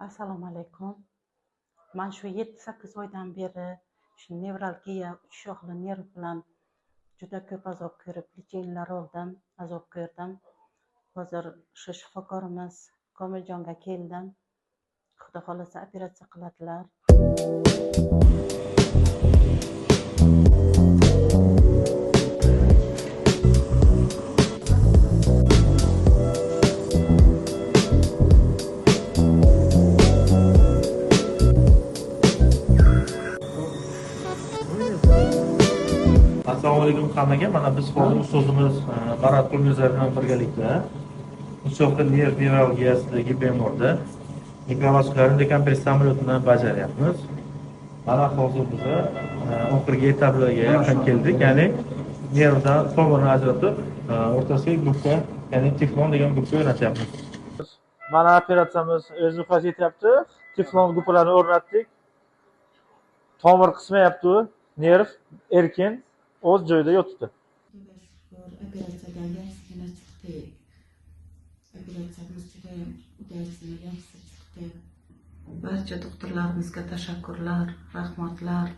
Assalomu alaykum. Man shu 7-8 oydan beri shu nevralgiya, uch shoxli nerv bilan juda ko'p azob ko'rib, lecheniyalar oldim, azob ko'rdim. Hozir shu shifokorimiz Komiljonga keldim. Xudo xolasa operatsiya qiladilar. Assalomu alaykum hammaga. Mana biz hozir ustozimiz Marat Qulnazar bilan birgalikda uch shoxli nerv nevralgiyasidagi bemorda mikrovaskulyar dekompressiya amaliyotini bajaryapmiz. Mana hozir biz oxirgi etaplarga yaqin keldik, ya'ni nervdan tomirni ajratib, o'rtasiga gubka, ya'ni teflon degan gubka o'rnatyapmiz. Mana operatsiyamiz o'z nihoyasiga yetyapti. Teflon gubkalarni o'rnatdik. Tomir qismayapti, nerv erkin o'z joyida yotibdi. Operatsiyadan yaxshigina chiqdik. Operatsiyamiz juda ham udachli, yaxshi chiqdi. Barcha doktorlarimizga tashakkurlar, rahmatlar.